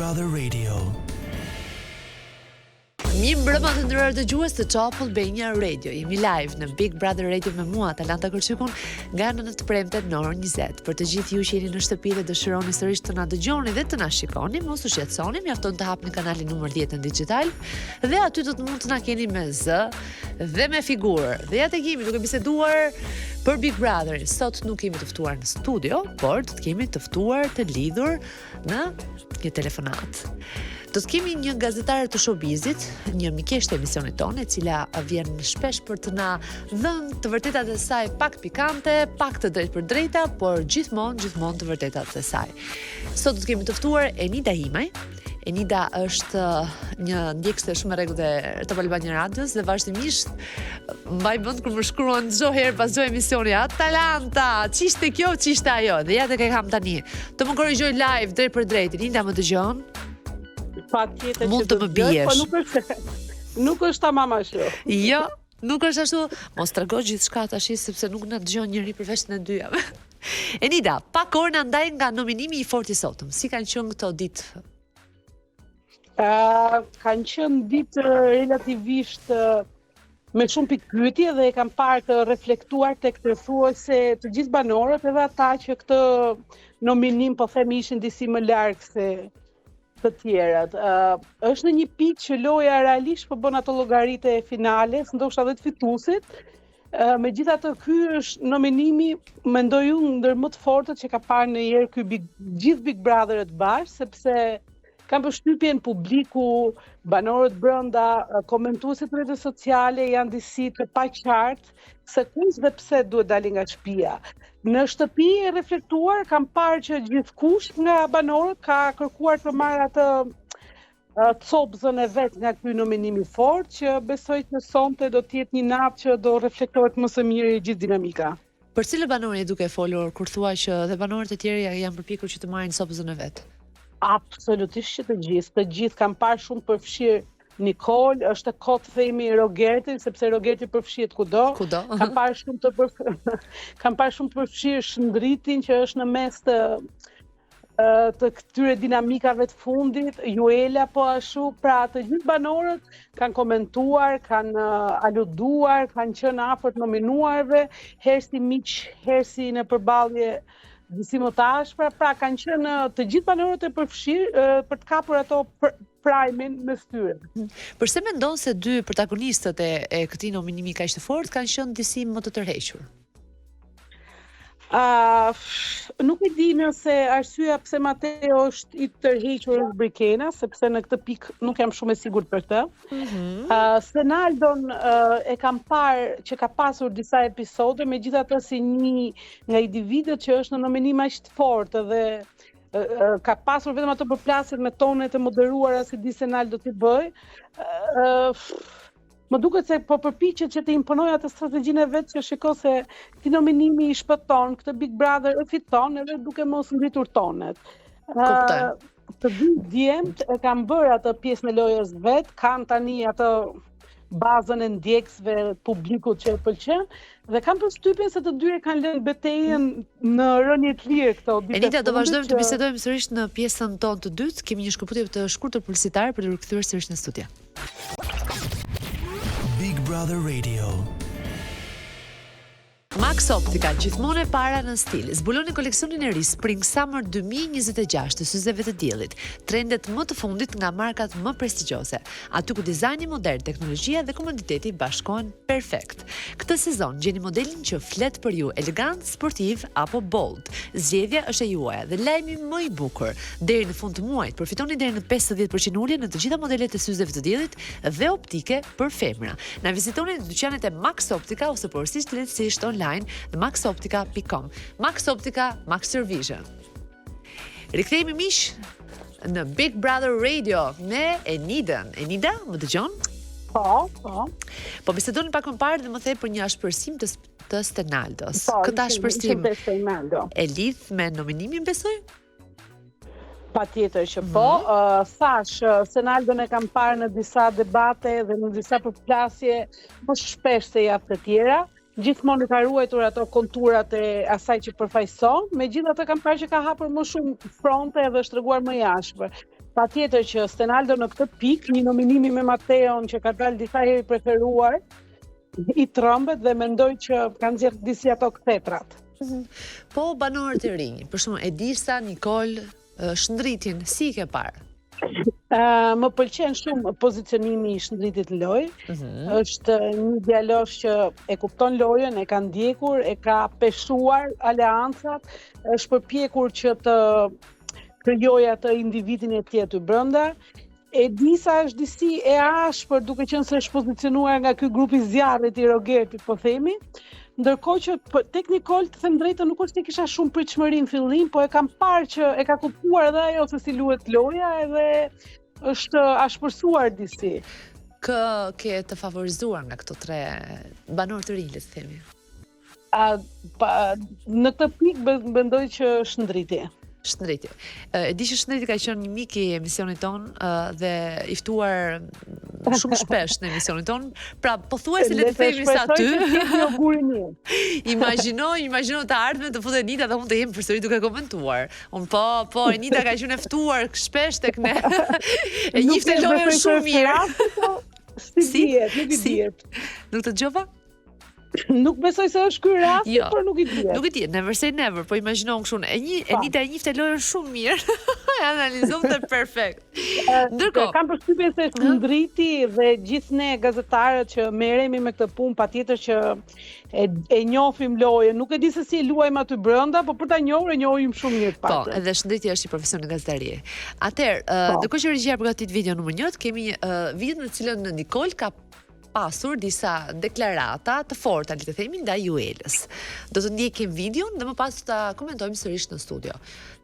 Brother Radio. Mirëmbrëma të nderuar dëgjues të Top Albania Radio. Jemi live në Big Brother Radio me mua, Atalanta Kërçykun, nga e hëna në të premte në orën 20. Për të gjithë ju që jeni në shtëpi dhe dëshironi sërish të na dëgjoni dhe të na shikoni, mos u shqetësoni, mjafton të hapni kanalin numër 10 në digital dhe aty do të mund të na keni me zë dhe me figurë. Dhe ja tek jemi duke biseduar për Big Brotherin. Sot nuk kemi të ftuar në studio, por do të kemi të ftuar të lidhur në një telefonatë. Do të kemi një gazetare të showbizit, një mikeshë të emisionit tonë, e cila vjen shpesh për të na dhënë të vërtetat e saj pak pikante, pak të drejtpërdrejta, por gjithmonë, gjithmonë të vërtetat e saj. Sot do të kemi të ftuar Enida Himaj, Enida është uh, një ndjekëse shumë e rregullt e Top Albania Radios dhe vazhdimisht mbaj mend kur më shkruan çdo herë pas çdo emisioni Atalanta, ç'ishte kjo, ç'ishte ajo. Dhe ja tek e kam tani. Të më korrigjojë live drejtpërdrejt. Enida më dëgjon? Patjetër që të më biesh. Po nuk është nuk është tamam ashtu. Jo, nuk është ashtu. Mos trego gjithçka tash sepse nuk na dëgjon njeri përveç ne dyjave. Enida, pak orë na ndajnë nga nominimi i fortë i sotëm. Si kanë qenë këto ditë? Uh, kanë qenë ditë relativisht uh, me shumë pikëpyetje dhe e kam parë të reflektuar tek të thuajse të gjithë banorët edhe ata që këtë nominim po themi ishin disi më larg se të tjerët. Uh, është në një pikë që loja realisht po bën ato llogaritë e finales, ndoshta edhe të fituesit. Uh, megjithatë ky është nominimi, mendoj unë ndër më të fortët që ka parë ndonjëherë ky big, gjithë Big Brother-ët bashkë, sepse kam përshtypjen publiku, banorët brenda, komentuesit në rrjetet sociale janë disi të paqartë se kush dhe pse duhet dalin nga shtëpia. Në shtëpi e reflektuar kam parë që gjithkush nga banorët ka kërkuar të marrë atë copëzën e vet nga ky nominim i fortë që besoj që sonte do të jetë një natë që do reflektohet më së miri e gjithë dinamika. Për cilën banor je duke folur kur thua që dhe banorët e tjerë janë përpjekur që të marrin copëzën e vet? Absolutisht që të gjithë, të gjithë kam parë shumë përfshirë Nikol, është e kotë të themi Rogertin, sepse Rogerti përfshihet kudo. Kudo. Kam parë shumë të përf... kam parë shumë të përfshirë Shndritin që është në mes të të këtyre dinamikave të fundit, Juela po ashtu, pra të gjithë banorët kanë komentuar, kanë aluduar, kanë qenë afër të nominuarve, herë si miq, herë si në përballje disi më të ashpra, pra kanë qenë të gjithë banorët e përfshirë për të kapur ato për, prajmin mes tyre. Përse mendon se dy protagonistët e, e këtij nominimi kaq të fortë kanë qenë disi më të tërhequr? Uh, nuk e di nëse arsyeja pse Mateo është i tërhequr është Brikena, sepse në këtë pikë nuk jam shumë e sigurt për të. Mm -hmm. uh, Senaldon uh, e kam parë që ka pasur disa episode, megjithatë si një nga individët që është në nominim aq të fortë dhe ka pasur vetëm ato përplasjet me tonet e moderuara si di Senaldo t'i bëjë. Më duket se po përpiqet që të imponojë atë strategjinë e vet që shiko se këtij nominimi i shpëton, këtë Big Brother e fiton edhe duke mos ngritur tonet. Kuptoj. Të dy djemt e kanë bërë atë pjesën e lojës vet, kanë tani atë bazën e ndjekësve, publikut që e pëlqen dhe kam përshtypjen se të dy e kanë lënë betejën në rënie të lirë këto ditë. Enida do vazhdojmë të bisedojmë sërish në pjesën tonë të dytë. Kemi një shkëputje të shkurtër publicitare për t'u rikthyer sërish në studio. Big Brother Radio. Max Optica, gjithmonë e para në stil. Zbuloni koleksionin e ri Spring Summer 2026 të syzeve të diellit. Trendet më të fundit nga markat më prestigjioze. Aty ku dizajni modern, teknologjia dhe komoditeti bashkohen perfekt. Këtë sezon gjeni modelin që flet për ju, elegant, sportiv apo bold. Zgjedhja është e juaja dhe lajmi më i bukur. Deri në fund të muajit përfitoni deri në 50% ulje në të gjitha modelet e syzeve të diellit dhe optike për femra. Na vizitoni në dyqanet e Max Optica ose porosisni lehtësisht online në maxoptica.com. Max Optica, Max Your Vision. Rikthehemi miq në Big Brother Radio me Enidën. Enida, më dëgjon? Po, po. Po bisedonim pak më parë dhe më the për një ashpërsim të të Stenaldos. Po, Këtë ashpërsim e lidh me nominimin besoj? Patjetër që po. Mm -hmm. uh, thashë, Senaldon e kam parë në disa debate dhe në disa përplasje më shpesh se javë të tjera. Gjithmonë ka ruajtur ato konturat e asaj që përfaqëson, megjithatë kam parë që ka hapur më shumë fronte dhe është treguar më i ashpër. Patjetër që Stenaldo në këtë pikë, një nominimi me Mateon që ka dalë disa herë i preferuar, i trembet dhe mendoj që ka nxjerrë disi ato kthetrat. Mhm. Po banorët e rinj, për shembull Edisa, Nikol, Shndritin, si i ke parë? Uh, më pëlqen shumë pozicionimi i Shndritit në lojë. Mm -hmm. Është një djalosh që e kupton lojën, e ka ndjekur, e ka peshuar aleancat, është përpjekur që të krijojë atë individin e tij aty brenda. Edisa është disi e ashpër duke qenë se është pozicionuar nga ky grup i zjarrit i Rogertit, po themi. Ndërkohë që po, tek Nikol të them drejtën nuk është se kisha shumë pritshmëri në fillim, po e kam parë që e ka kuptuar edhe ajo se si luhet loja edhe është ashpërsuar disi. Kë ke të favorizuar nga këto tre banorë të rinj, le të themi? A, pa, në këtë pikë mendoj që Shndriti. Shndriti. E di që Shndriti ka qenë një mik i emisionit tonë dhe i ftuar shumë shpesh në emisionin tonë. Pra, pothuajse le të themi sa ty. Imagjino, imagjino të ardhmen të futet Enita dhe unë të jem përsëri duke komentuar. Unë po, po, Enita ka qenë e ftuar shpesh tek ne. E njihte lojën shumë mirë. Po, si dihet, nuk i dihet. Nuk të dëgjova? Nuk besoj se është ky rasti, jo, por nuk i dihet. Nuk i dihet, never say never, po imagjino kështu. E një po. Enita e njihte lojën shumë mirë. e analizonte perfekt. Ndërkohë, kam përshtypjen se Shndriti dhe gjithë ne gazetarët që merremi me këtë punë, patjetër që e, e njohim lojën. Nuk e di se si e luajmë aty brenda, po për ta njohur e njohim shumë mirë po, paktën. Po, edhe Shndriti është i profesionit gazetari. Atëherë, uh, po. ndërkohë që regjia përgatit video numër 1, kemi uh, videon në të cilën Nikol ka pasur disa deklarata të forta, le të themi, ndaj Juelës. Do të ndjekim videon dhe më pas do ta komentojmë sërish në studio.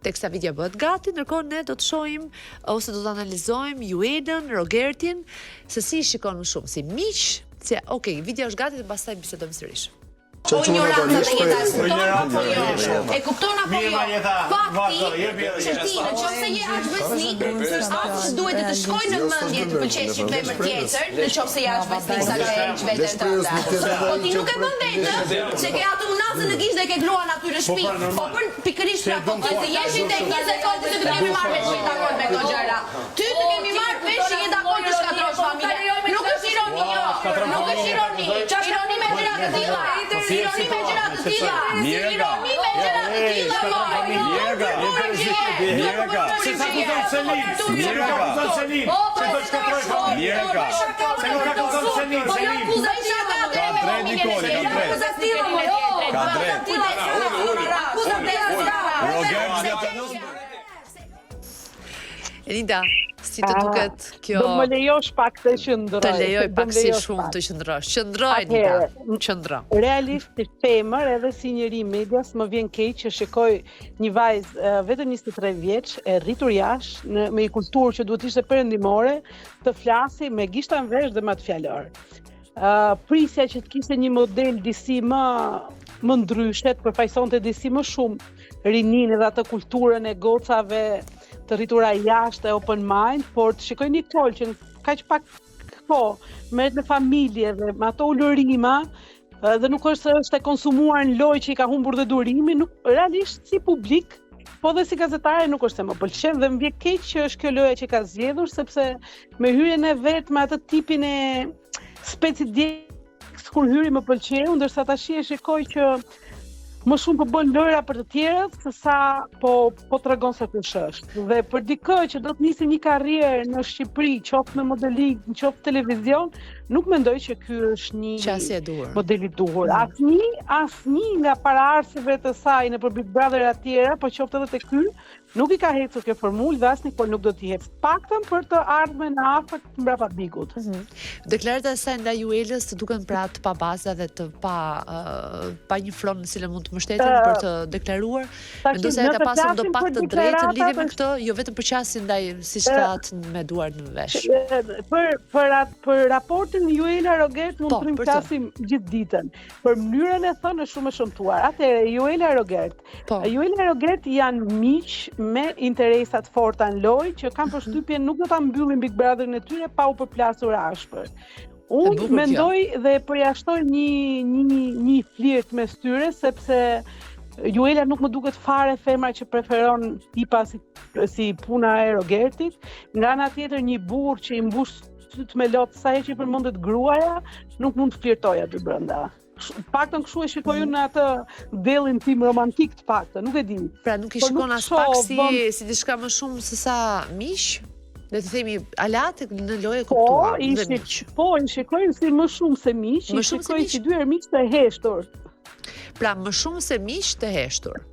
Teksa video bëhet gati, ndërkohë ne do të shohim ose do të analizojmë Juelën, Rogertin, se si i shikon më shumë, si miq, si ok, video është gati dhe pastaj bisedojmë sërish. O injoranca dhe jeta e kupton apo jo? E kupton apo jo? Fakti që ti në qoftë se je aq besnik, as duhet të të shkojë në mendje të pëlqesh një femër tjetër, në qoftë se je aq besnik sa që e heq veten tënde. Po ti nuk e bën vetë, se ke atë unazën në gisht dhe ke gruan aty në shtëpi. Po për pikërisht pra po ti të jesh i tek 20 kohë të të kemi marrë vesh që je dakord me këto gjëra. Ty të kemi marrë vesh që je dakord të shkatërrosh familjen. Nuk është ironi, jo. Nuk është ironi. Ironi me gjëra të tilla. Ironi me gjëra të tilla. Ironi me gjëra të tilla. Mirga. Mirga. Se sa kujton Selin. Mirga. Kujton Selin. Se do të shkatërroj familjen. Mirga. Se nuk akuzon Selin. Po jo akuza tilla. Ka drejt Nikoli, ka drejt. Akuza tilla, jo. Ka drejt. Akuza tilla. Rogert. Enida, si të duket kjo? Do më lejosh pak të qëndroj. Të lejoj pak si shumë të qëndrosh. Qëndro Enida, qëndro. Realisht si femër edhe si njeri i medias më vjen keq që shikoj një vajzë vetëm 23 vjeç e rritur jashtë në me një kulturë që duhet të ishte perëndimore, të flasi me gishta në vesh dhe me atë fjalor. Uh, prisja që të kishte një model disi më më ndryshe, të përfaqësonte disi më shumë rininë dhe atë kulturën e gocave të rritura jashtë e open mind, por të shikoj Nikol që në kaq pak kohë merret me familje dhe me ato ulërima, dhe nuk është se është e konsumuar në lojë që i ka humbur dhe durimin, nuk realisht si publik, po dhe si gazetare nuk është se më pëlqen dhe më vjen keq që është kjo loja që ka zgjedhur sepse me hyrjen e vet me atë tipin e specit djegës kur hyri më pëlqeu, ndërsa tashi e shikoj që më shumë po bën lojra për të tjerët se sa po po tregon se kush është. Dhe për dikë që do të nisë një karrierë në Shqipëri, qoftë me modeling, qoftë televizion, nuk mendoj që ky është një qasje e duhur. Model i duhur. Mm. Asnjë asnjë nga paraardhësve të saj nëpër Big Brother e tjera, po qoftë edhe te ky, Nuk i ka ecur kjo formulë dhe as Nikol nuk do t'i ecë, paktën për të ardhmen e afërt mbrapa Bigut. Mm -hmm. Deklaratat e saj ndaj Juelës të duken pra të pabaza dhe të pa uh, pa një fron në cilën mund të mbështeten uh, për të deklaruar. Mendoj se ajo ka pasur ndo pak të drejtë në lidhje me këtë, jo vetëm për qasjen ndaj siç thatë me duart në vesh. Për për at, për raportin Juela Rogert mund po, të flasim gjithë ditën. Për mënyrën e thënë është shumë e shëmtuar. Atëherë Juela Rogert Po. Juela Rogert janë miq me interesa të forta në lojë që kam mhm. përshtypjen nuk do ta mbyllin Big Brotherin e tyre pa u përplasur ashpër. Unë mendoj dhe përjashtoj një një një flirt mes tyre sepse Juela nuk më duket fare femra që preferon tipa si, si puna e Rogertit. Nga ana tjetër një burrë që i mbush sytë me lot sa herë që i përmendet gruaja, nuk mund të flirtojë aty brenda. Paktën kështu e shikoj unë në atë dellin tim romantik të paktën, nuk e di. Pra nuk i po shikon aspak si si diçka më shumë se sa miq? Le të themi aleatë në lojë po, kuptuar, po, dhe miq. Po, i shikoj si më shumë se miq, i shikoj si dy armiq të heshtur. Pra më shumë se miq të heshtur.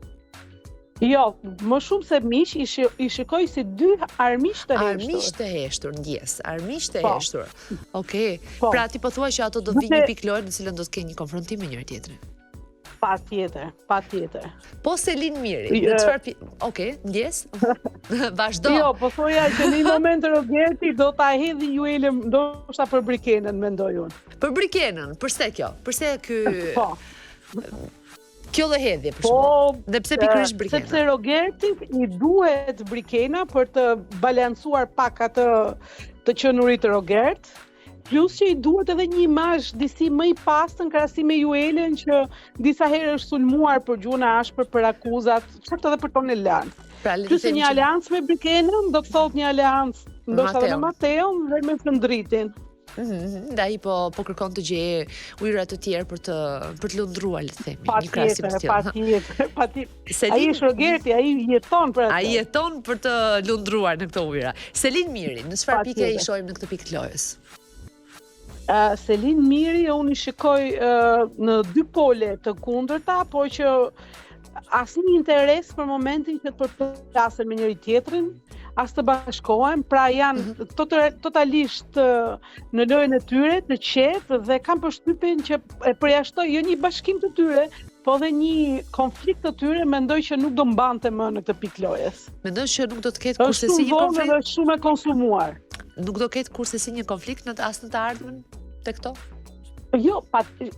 Jo, më shumë se miq i, shi, i shikoj si dy armiq të heshtur. Armiq të heshtur, ndjesë, armiq të po. heshtur. Okej. Okay. Po. Pra ti po thua që ato do të vijë një pikë loje në cilën do të kenë një konfrontim me njëri tjetrin. Patjetër, patjetër. Po Selin Miri, në çfarë pi... Okej, okay, ndjesë. Vazhdo. Jo, po thoja që në një moment Rogerti do ta hedhi Juelën ndoshta për Brikenën, mendoj unë. Për Brikenën, përse kjo? Përse ky Po. Kjo lloj hedhje për po, shembull. Dhe pse pikërisht Brikena? Sepse Rogertit i duhet Brikena për të balancuar pak atë të qenurit Rogert. Plus që i duhet edhe një imazh disi më i pastër në krahasim me Juelen që disa herë është sulmuar për gjuhën e ashpër për akuzat, qoftë edhe për tonin e lartë. Pra, Plus një aleancë me Brikenën do të thotë një aleancë ndoshta edhe me Mateon dhe me Shëndritin. Mhm, dhe ai po po kërkon të gjejë ujëra të tjerë për të për të lundruar, le të themi, një krahasim të tillë. Patjetër, patjetër. Selin, ai është Rogerti, ai jeton për atë. Ai jeton për të lundruar në këto ujëra. Selin Miri, në çfarë pike i shohim në këtë pikë të lojës? Uh, Selin Miri, unë i shikoj uh, në dy pole të kundërta, po që asnjë interes për momentin që të përplasen me njëri tjetrin, as të bashkohen, pra janë mm -hmm. totalisht në lojën e tyre, të qetë dhe kam përshtypjen që e përjashtoj jo një bashkim të tyre, po dhe një konflikt të tyre, mendoj që nuk do mbante më në këtë pikë lojës. Mendoj që nuk do të ketë kurrsesi një konflikt. Është shumë e konsumuar. Nuk do ketë kurrsesi një konflikt në as në të ardhmen te këto? Jo,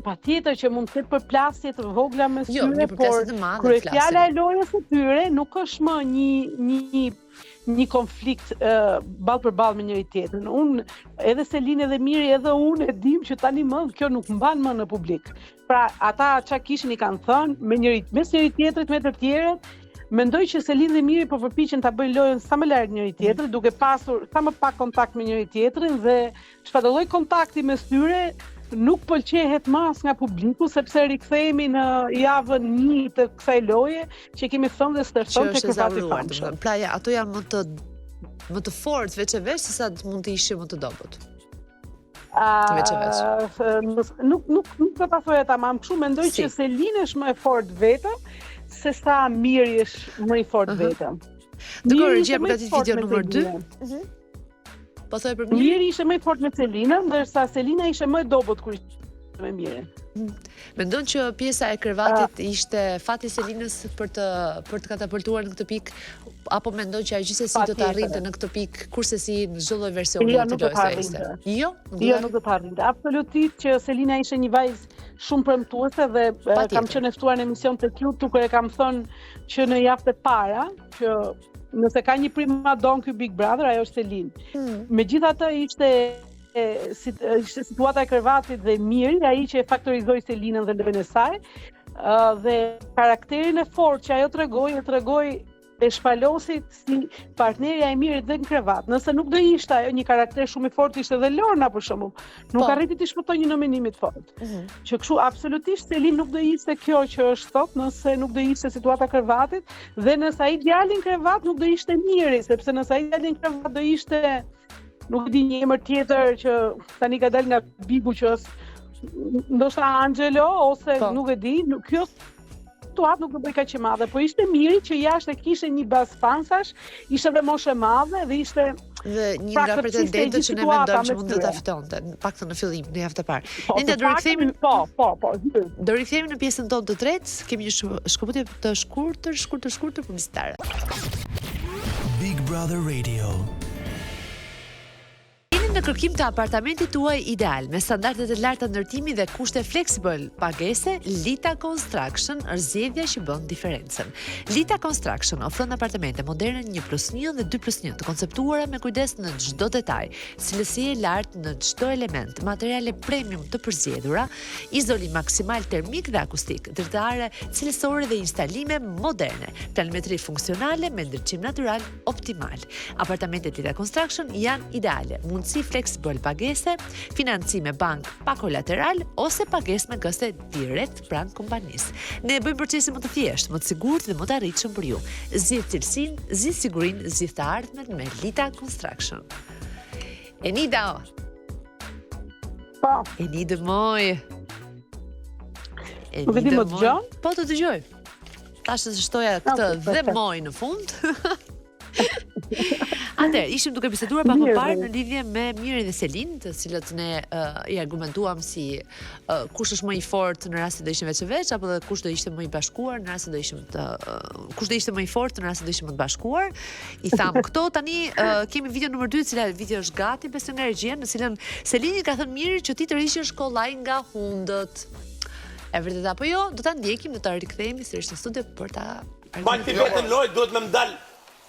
patjetër që mund të ketë përplasje të vogla mes jo, tyre, por kryefjala e lojës së tyre nuk është më një një një konflikt uh, ballë për ballë me njëri tjetrin. Unë edhe Selin edhe Miri edhe unë e dim që tani më kjo nuk mban më në publik. Pra ata ça kishin i kanë thënë me njëri mes njëri tjetrit me të tjerët, mendoj që Selin dhe Miri po përpiqen ta bëjnë lojën sa më larg njëri tjetrit, duke pasur sa më pak kontakt me njëri tjetrin dhe Çfarëdo lloj kontakti mes tyre nuk pëlqehet më as nga publiku sepse rikthehemi në javën një të kësaj loje që kemi thënë dhe stërthënë te krevati i famshëm. Pra ja, ato janë më të më të fortë veç e veç se sa mund të ishin më të dobët. Veç e veç. Nuk nuk nuk do ta thoja tamam kështu, mendoj si? që Selin është më e fortë vetëm se sa Miri është më i fortë uh -huh. vetëm. Ndërkohë regjia përgatit video numër 2. Uh -huh. Po thoje për Mirin? Miri ishte më i fortë me Selinën, ndërsa Selina ishte më e dobët kur ishte me Mirin. Mendon që pjesa e krevatit uh, ishte fati i Selinës për të për të katapultuar në këtë pikë apo mendon që ajo gjithsesi do të arrinte në këtë pikë kurrsesi në çdo lloj versioni jo, të lojës ishte. Jo, nuk jo, nuk do të arrinte. Absolutisht që Selina ishte një vajzë shumë premtuese dhe kam qenë e ftuar në emision të Club ku e kam thënë që në javët e para që Nëse ka një prima donë ky Big Brother, ajo është Selin. Mm. Megjithatë ishte si, ishte situata e krevatit dhe Miri, ai që e faktorizoi Selinën dhe lojën e saj, uh, dhe karakterin e fortë që ajo tregoi, e tregoi e shpalosi si partnerja e Mirit dhe në krevat. Nëse nuk do ishte ajo një karakter shumë i fortë, ishte edhe Lorna për shembull. Nuk po. arriti t'i shpëtojë një nominimi të fortë. Mm -hmm. Që kështu absolutisht Selin nuk do ishte kjo që është sot, nëse nuk do ishte situata e krevatit dhe nëse ai djali në krevat nuk do ishte Miri, sepse nëse ai djali në krevat do ishte nuk e di një emër tjetër që tani ka dalë nga Bigu që është ndoshta Angelo ose po. nuk e di, nuk kjo situatë nuk do bëhej kaq e madhe, po ishte Miri që jashtë e kishte një bazë fansash, ishte dhe moshë e madhe dhe ishte dhe një pra, nga pretendentët që ne mendojmë që mund të ta fitonte, paktën në fillim, në javët e parë. Po, ne do rikthehemi po, po, po. Do rikthehemi në pjesën tonë të tretë, kemi një shkëputje të shkurtër, shkurtër, shkurtër publicitare. Big Brother Radio. Jeni në kërkim të apartamentit tuaj ideal me standarde të larta ndërtimi dhe kushte fleksibël pagese, Lita Construction është zgjedhja që bën diferencën. Lita Construction ofron apartamente moderne 1 plus 1 dhe 2 plus 1 të konceptuara me kujdes në çdo detaj, cilësi e lartë në çdo element, materiale premium të përzgjedhura, izolim maksimal termik dhe akustik, dritare cilësore dhe instalime moderne, planimetri funksionale me ndriçim natyral optimal. Apartamentet Lita Construction janë ideale, mundësi fleksibël pagese, financim me bankë pa kolateral ose pagesë me këste direkt pranë kompanisë. Ne e bëjmë procesin më të thjeshtë, më të sigurt dhe më të arritshëm për ju. Zgjidh cilësinë, zgjidh sigurinë, zgjidh të ardhmen me Lita Construction. Enida. Po. Enida moj. Enida moj. Po të dëgjoj. Tash të shtoja këtë dhe moj në fund. Atëherë, ishim duke biseduar pak më parë në lidhje me Mirin dhe Selin, të cilët ne uh, i argumentuam si uh, kush është më i fortë në rast se do ishim veç e veç apo dhe kush do ishte më i bashkuar në rast se do ishim të uh, kush do ishte më i fortë në rast se do ishim më të bashkuar. I thamë këto tani uh, kemi video numër 2, e cila video është gati besoj nga regjia, në cilën Selini ka thënë Mirit që ti tërhiqesh kollaj nga hundët. E vërtetë apo jo, do ta ndjekim, do ta rikthehemi sërish në studio për ta Mbaj ti veten lojë, duhet me më dal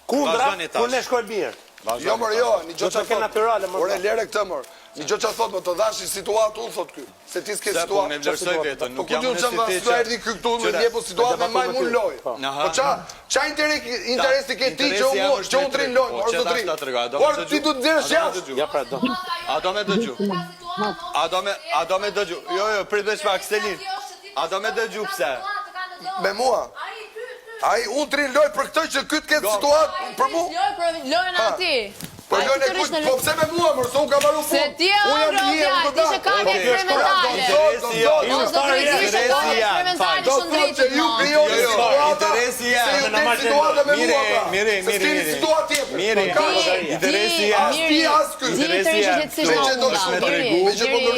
kundra kur ne shkojmë mirë. Jo mor jo, një gjë çfarë thotë. Natyrale më. Ore lëre këtë mor. Një gjë çfarë thotë, më të dhashë një situatë unë thotë ky, se ti s'ke po situatë. Unë vlerësoj veten, nuk po jam unë si ti. Po erdhi ky këtu më jep situatë me maj mu lojë. Po ça, ça interesi ke ti që unë që unë të rri lojë, mor zotri. Por ti do të nxjerrësh jashtë. Ja pra do. A do me dëgju? A do me a do me dëgju? Jo, jo, prit veç pak Selin. A do me dëgju pse? Me mua. Ai unë të rri lojë për këtë që ky të ketë situatë për mu. Lojë për lojën aty. Po lojën e kujt, po pse me mua, mor, se unë kam marrë fund. Se ti e unë jam një, unë do të kam eksperimentale. Interesi O zotëri, ti ishe kambi eksperimentale Do të thotë që ju krijoni jo, situata. Interesi jam. Se ju keni situata me mua pra. Mire, mire, mire. Situatë tjetër. Mire, interesi jam. As ti as ky. Interesi jam. Me që do të me tregu,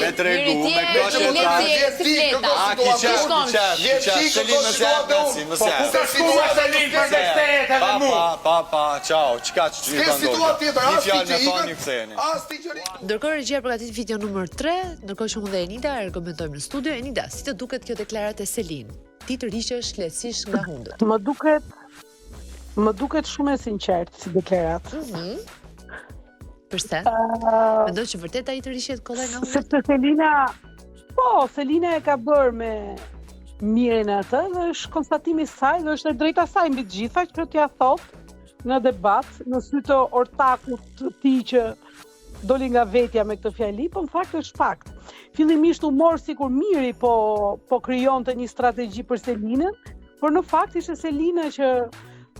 me tregu, me këto që ta. Ti kërkon A, ki situatë. qef, ki qef, ki qef, Selin më se jep, më se Po ku ka shkuar Selin për vetë edhe mu? Pa, pa, pa, ciao, çka që S'ke situatë tjetër, as ti që ikën, as ti që rri. Ndërkohë regjia përgatit video numër 3, ndërkohë që unë dhe Enida argumentojmë në studio. Enida, si të duket kjo deklaratë e Selin? Ti tërhiqesh lehtësisht nga hundët. Më duket më duket shumë e sinqertë si deklaratë. Mm -hmm. Përse? Uh, Mendon që vërtet ai tërhiqet kollaj nga hundët? Sepse Selina po, Selina e ka bërë me Mirin atë dhe është konstatimi i saj dhe është e drejta e saj mbi të gjitha që t'ia thotë në debat, në sy të ortakut të tij që doli nga vetja me këtë fjali, po në fakt është fakt. Fillimisht u mor sikur Miri po po krijonte një strategji për Selinën, por në fakt ishte Selina që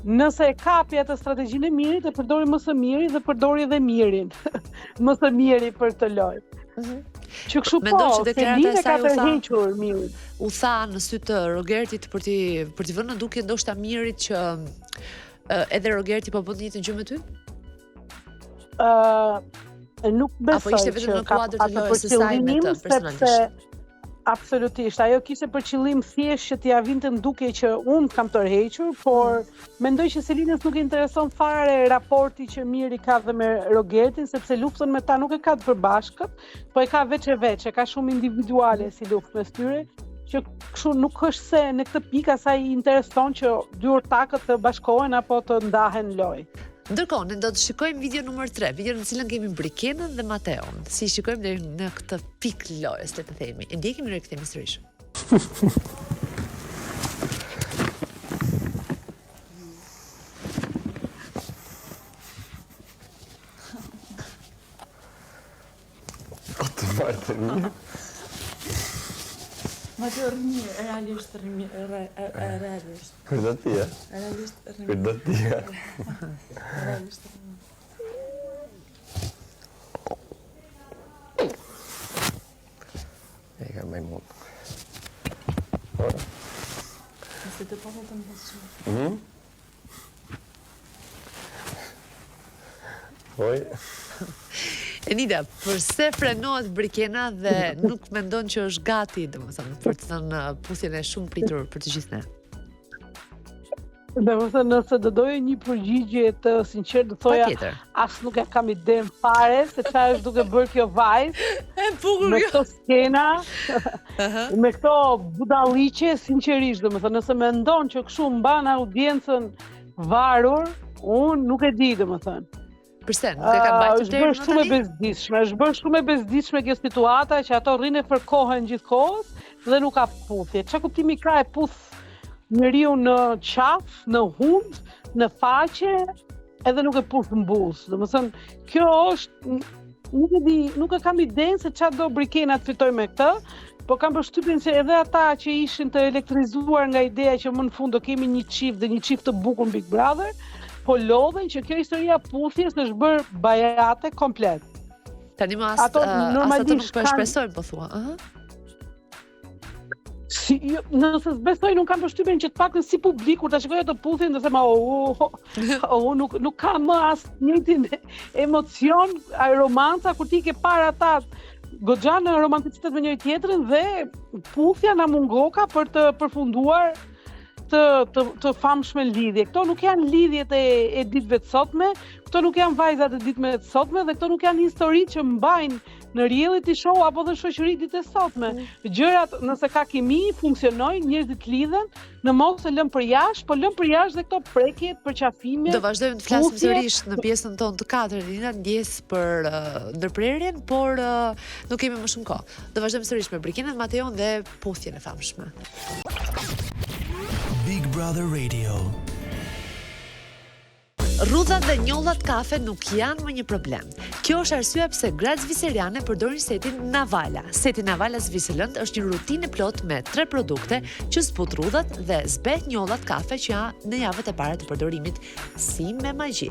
nëse e kapi atë strategjinë e Mirit, e përdori më së miri dhe përdori edhe Mirin më së miri për këtë lojë. Mm -hmm. Që kështu po, që deklarata e saj u tha, Mirin. U tha në sy të Rogertit për t'i për t'i vënë në dukje ndoshta Mirit që edhe Rogerti po bën të njëjtën gjë me ty? Ë uh, nuk besoj. Apo ishte vetëm në kuadër të lojës së saj me të personalisht. Absolutisht, ajo kishte për qëllim thjesht që t'ia vinte në dukje që unë kam tërhequr, por mm. mendoj që Selinës nuk i intereson fare raporti që Miri ka dhe me Rogertin, sepse luftën me ta nuk e ka të përbashkët, po e ka veç e veç, e ka shumë individuale si luftë mes tyre, që kështu nuk është se në këtë pikë asaj i intereson që dy ortakët të bashkohen apo të ndahen në lojë. Ndërkohë, ne do të shikojmë video numër 3, video në të cilën kemi Brikenën dhe Mateon. Si i shikojmë deri në këtë pikë lojës, le të themi. E ndjekim dhe rikthehemi sërish. O të marrë të mirë. Ma të rri mirë, realisht rri mirë, realisht. Kur do t'je? Realisht rri mirë. Kur do t'je? Realisht rri mirë. E ka me mund. Nëse të po të më pasur. Mhm. Oj. Enida, përse frenohet Brikena dhe nuk mendon që është gati, domethënë, për të thënë uh, puthjen e shumëpritur për të gjithë ne? Domethënë, nëse do doje një përgjigje të sinqertë, do thoja as nuk e kam idenë fare se çfarë është duke bërë kjo vajzë. E bukur me këto skena, me këto budalliqe, sinqerisht, domethënë, nëse mendon që kështu mban audiencën varur, unë nuk e di, domethënë. Përse, nuk e ka mbajtur deri më tani? Është bërë shumë e bezdisshme, është bërë shumë e bezdisshme kjo situata që ato rrinë e fërkohen gjithë kohës dhe nuk ka puthje. Çfarë kuptimi ka e puth njeriu në qafë, në hundë, në faqe, edhe nuk e puth në buzë. Domethënë, kjo është nuk e di, nuk e kam idenë se çfarë do Brikena të fitojë me këtë, po kam përshtypjen se edhe ata që ishin të elektrizuar nga ideja që më në fund do kemi një çift dhe një çift të bukur në Big Brother, po lodhen që kjo historia e puthjes është bërë bajate komplet. Tani më as ato, uh, as ato nuk po e shpresojnë, po thua, ëh. Si, jo, nëse s'besoj, nuk kam përshtypjen që të paktën si publik kur ta shikoj atë puthjen, do them oh, oh, oh, nuk nuk ka më as njëjtin emocion, ai romanca kur ti ke parë ata goxha në romanticitet me njëri tjetrin dhe puthja na mungoka për të përfunduar të të të famshme lidhje. Këto nuk janë lidhjet e e ditëve të sotme, këto nuk janë vajzat e ditëve të sotme dhe këto nuk janë historitë që mbajnë në reality show apo dhe shoqëri ditët e sotme. Mm. Gjërat nëse ka kimi funksionojnë, njerëzit lidhen, në mos e lënë përjashta, po lënë përjashta dhe këto prekjet, përqafimet. Do vazhdojmë të flasim sërish në pjesën tonë të katërt, Nida, ndjesë për uh, ndërprerjen, por uh, nuk kemi më shumë kohë. Do vazhdojmë sërish me Brikenën, Mateon dhe puthjen e famshme. Big Brother Radio. Rrudhat dhe njollat kafe nuk janë më një problem. Kjo është arsyeja pse gratë zvicerane përdorin setin Navala. Seti Navala Switzerland është një rutinë e plotë me tre produkte që zbut rrudhat dhe zbeh njollat kafe që janë në javët e para të përdorimit si me magji.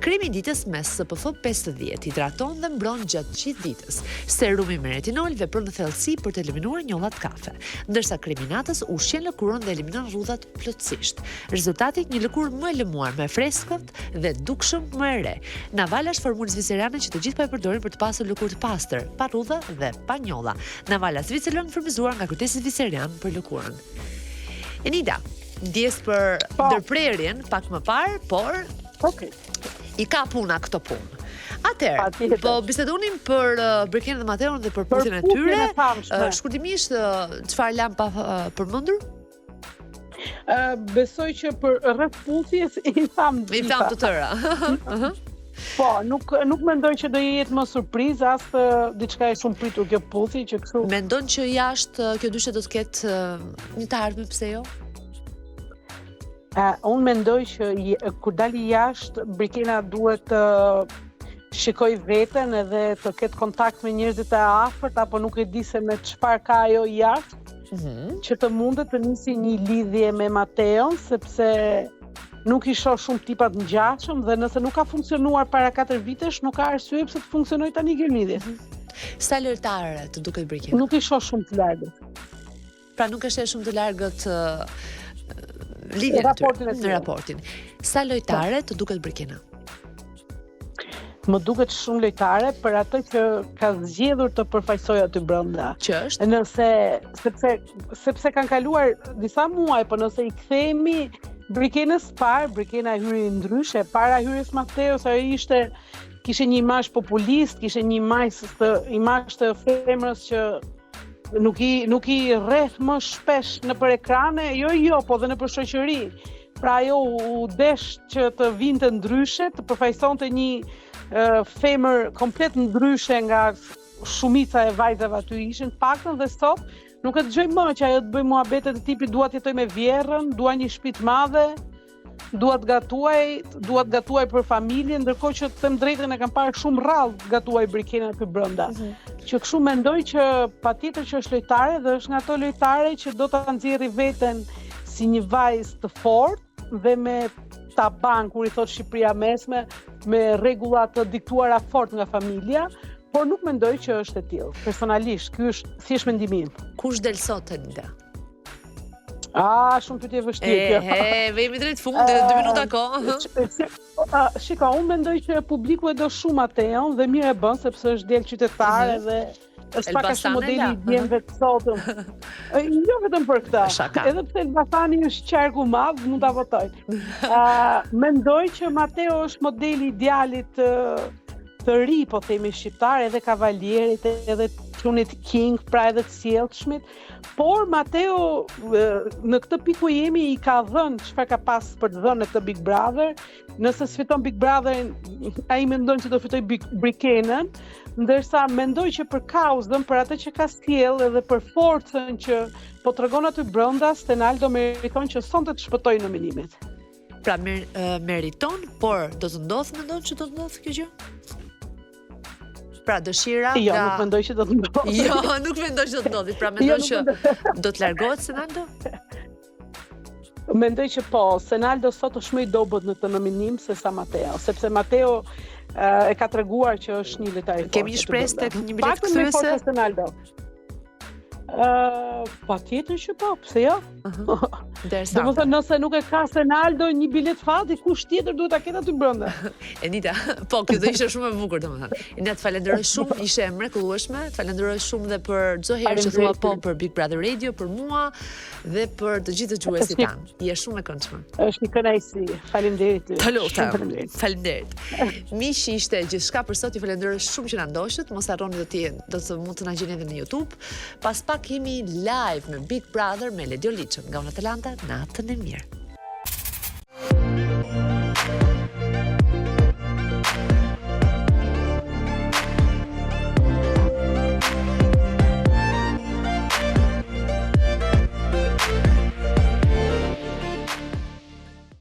Kremi i ditës me SPF 50 hidraton dhe mbron gjatë gjithë ditës. Serumi me retinol vepron në thellësi për të eliminuar njollat kafe, ndërsa kremi i natës ushqen lëkurën dhe eliminon rrudhat plotësisht. Rezultati, një lëkurë më e lëmuar, më e freskët dhe dukshëm më e re. Navala është formulë zvicerane që të gjithë po e përdorin për të pasur lëkurë të pastër, pa rrudha dhe pa njolla. Navala Switzerland frymëzuar nga kujdesi zvicerian për lëkurën. Enida, ndjesë për po. ndërprerjen pak më parë, por Okej. I ka puna këto punë. Atëherë, po bisedonim për uh, Brikenën dhe Mateon dhe për puthjen e tyre. Uh, shkurtimisht, uh, çfarë lamë pa uh, përmendur? Uh, besoj që për rreth puthjes i thamë I thamë të tëra. Po, nuk nuk mendoj që do jetë më surprizë as të diçka e shumë pritur kjo puthje që kështu. Mendon që jashtë kjo dyshe do të ketë një të ardhme pse jo? Uh, unë mendoj që kur dali jashtë, Brikena duhet të shikojë veten edhe të ketë kontakt me njerëzit e afërt apo nuk e di se me çfarë ka ajo jashtë, mm -hmm. që të mundet të nisi një lidhje me Mateon, sepse nuk i shoh shumë tipa të ngjashëm dhe nëse nuk ka funksionuar para 4 vitesh, nuk ka arsye pse të funksionojë tani kjo lidhje. Mm -hmm. Sa lojtare të duket Brikena? Nuk i shoh shumë të largët. Pra nuk e sheh shumë të largët uh, lidhjen e tyre, në raportin. Sa lojtare të duket Brikena? Më duket shumë lojtare për atë që ka zgjedhur të përfaqësojë aty brenda. Që është? Nëse sepse sepse kanë kaluar disa muaj, po nëse i kthehemi Brikenës parë, Brikena hyri ndryshe, para hyrjes Mateos ajo ishte kishte një imazh populist, kishte një imazh të imazh të femrës që nuk i nuk i rreh më shpesh nëpër ekrane, jo jo, po dhe nëpër shoqëri. Pra ajo u desh që të vinte ndryshe, të përfaqësonte një femër komplet ndryshe nga shumica e vajzave aty ishin, të paktën dhe sot nuk e dëgjoj më që ajo të bëjë muhabete të tipit dua të jetoj me vjehrrën, dua një shtëpi të madhe, dua të gatuaj, dua të gatuaj për familjen, ndërkohë që të them drejtën e kam parë shumë rrallë të gatuajë Brikena aty brenda. Mm -hmm. Që kështu mendoj që patjetër që është lojtare dhe është nga ato lojtare që do ta nxjerrë veten si një vajzë të fortë dhe me taban kur i thotë Shqipëria mesme me rregulla të diktuara fort nga familja, por nuk mendoj që është e tillë. Personalisht, ky është thjesht mendimi im. Kush del sot Enida? Ah, shumë pyetje e vështirë kjo. E, e, jemi drejt fundit, dy minuta kohë. Shiko, unë mendoj që publiku e do shumë Mateon dhe mirë e bën sepse është djalë qytetar mm -hmm. edhe. Është pak a shumë modeli i djemve të sotëm. Jo vetëm për këtë. Edhe pse Elbasani është qark i madh, mund ta votojnë. Ë mendoj që Mateo është modeli i djalit të të ri, po themi shqiptar, edhe kavalierit, edhe çunit king, pra edhe të sjellshmit, por Mateo në këtë pikë ku jemi i ka dhënë çfarë ka pas për të dhënë në këtë Big Brother, Nëse s'fiton Big Brotherin, ai mendon që do fitojë Big Brikenën, ndërsa mendoj që për kauzën, për atë që ka sjellë edhe për forcën që po tregon aty brenda, Stenaldo meriton që sonte të shpëtojë nominimit. Pra mer, meriton, por do të ndodhë mendon që do të ndodhë kjo gjë? Pra dëshira jo, nga... nuk mendoj që do të ndodhë. Jo, nuk mendoj që do të ndodhë. Pra mendon jo, që do të largohet Stenaldo? Mendoj që po, Senaldo sot është më i dobët në këtë nominim se sa Mateo, sepse Mateo e ka treguar që është një lojtar i fortë. Kemi një shpresë tek një biletë kthyese? Senaldo. Ë, patjetër që po, pse jo? Derisa. Domethënë nëse nuk e ka Senaldo një biletë fati, kush tjetër duhet ta ketë aty brenda? Enida, po kjo do ishte shumë e bukur domethënë. Enida, të falenderoj shumë, ishe e mrekullueshme. Të falenderoj shumë dhe për çdo herë që thua po për Big Brother Radio, për mua dhe për të gjithë dëgjuesit tanë. Je shumë e këndshme. Është një kënaqësi. Faleminderit. Të lutem. Faleminderit. Miq, ishte gjithçka për sot. Ju falenderoj shumë që na ndoqët. Mos harroni do të do të mund të na gjeni edhe në YouTube. Pas pak jemi live me Big Brother me Ledio Liçën nga unë Atalanta. Natën e mirë.